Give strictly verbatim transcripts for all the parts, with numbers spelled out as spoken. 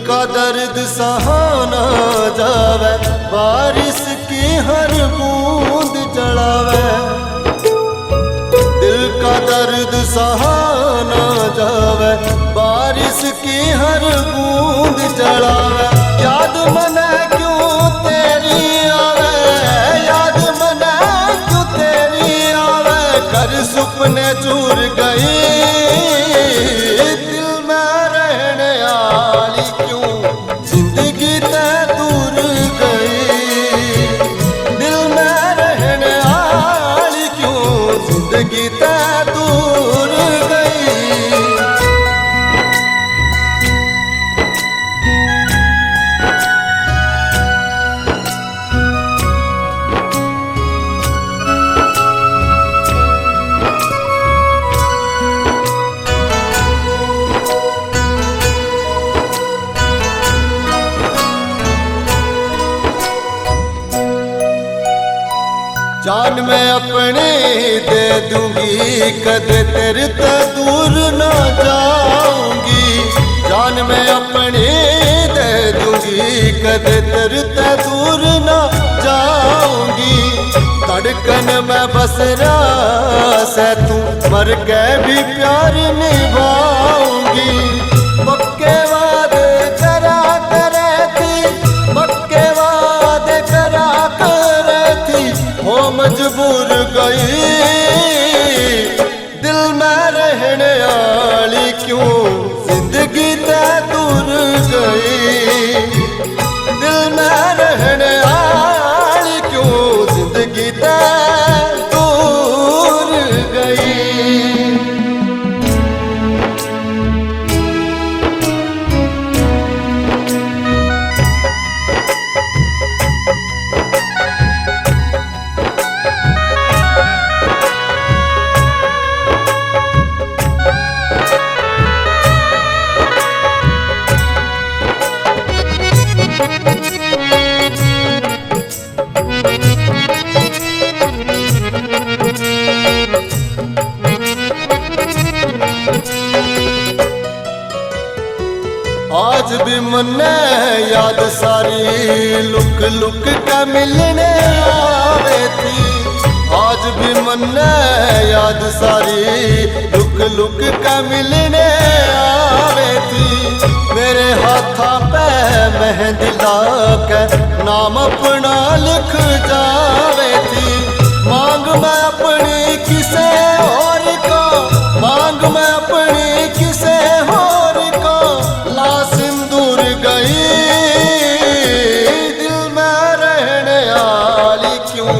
का दर्द सहा ना जावे, बारिश की हर बूंद जलावे। दिल का दर्द सहा ना जावे, बारिश की हर बूंद जलावे। याद मने क्यों तेरी आवे, याद मने क्यों तेरी आवे, कर सुपने चूर गई। दिल में रहने आली क्यों जिंदगी तै दूर गई, दिल में रहने आली क्यों जिंदगी तै दूर गई। जान मैं अपनी दे दूंगी, कदे तेरे ते दूर ना जाऊंगी। जान मैं अपनी दे दूंगी, कदे तेरे ते दूर ना जाऊंगी। धड़कन में बस रहा सै तू, मर के भी प्यार निभाऊंगी। पक्के वादे करा करे थी, पक्के वादे करा करे थी, हो मजबूर गई। दिल में रहने आली क्यों जिंदगी तै दूर गई, दिल में रहने आली क्यों जिंदगी तै दूर गई। आज भी मन्ने याद सारी लुक लुक के मिलने आवे थी। आज भी मन्ने याद सारी लुक लुक के मिलने आवे थी। मेरे हाथा पे मेहंदी ला के नाम अपना लिख जावे थी। मांग मैं अपनी किसे और का, मांग मैं अपनी किसे और का, ला सिंदूर गई। दिल में रहने आली क्यों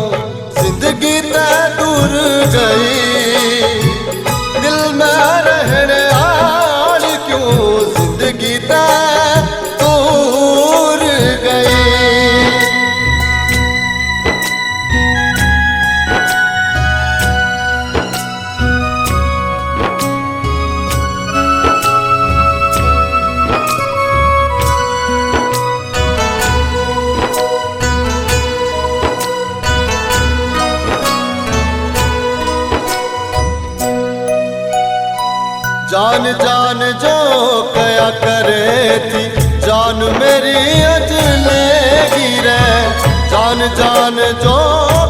जिंदगी तै दूर गई, दिल में रहने आली क्यों जिंदगी तै दूर गई। जान जान जो कया करे थी, जान मेरी अज लेगी रे। जान जान जो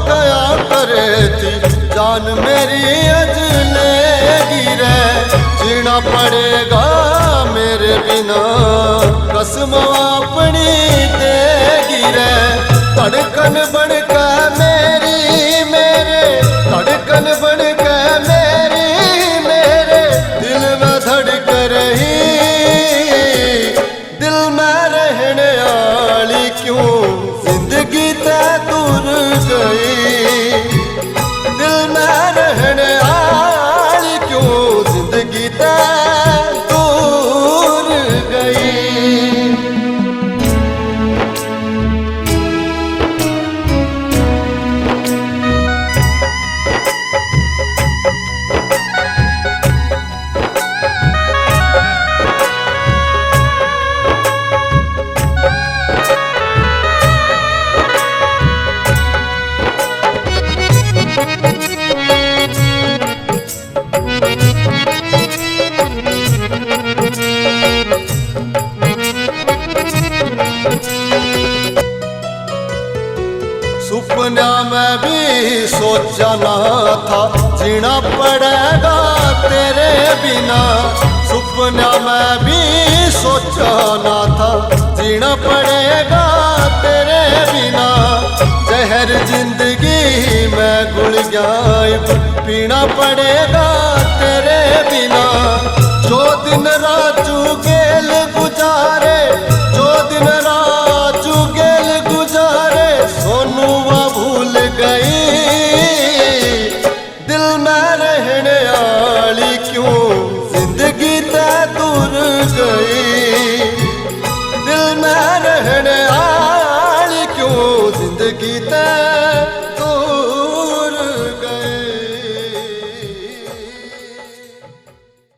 कया करे थी, जान मेरी अज लेगी रे। जीना पड़ेगा मेरे बिना, कसम अपनी देगी रे। धड़कन बन के मेरी, मेरे, धड़कन बन के मेरी, मेरे दिल में धड़क रही। दिल में रहने आली क्यों जिंदगी तै दूर गई, दिल में रहने आली क्यों जिंदगी तै दूर गई। सोचा ना था जीना पड़ेगा तेरे बिना, सुपना में भी सोचा ना था जीना पड़ेगा तेरे बिना। जहर जिंदगी में घुल गया, अब पीना पड़ेगा तेरे बिना। जो दिन राजू गेल गुजारे, जो दिन राजू गेल गुजारे, सोनू वा भूल गई। दिल में रहने आली क्यों जिंदगी तै दूर गई, दिल में रहने आली क्यों जिंदगी तै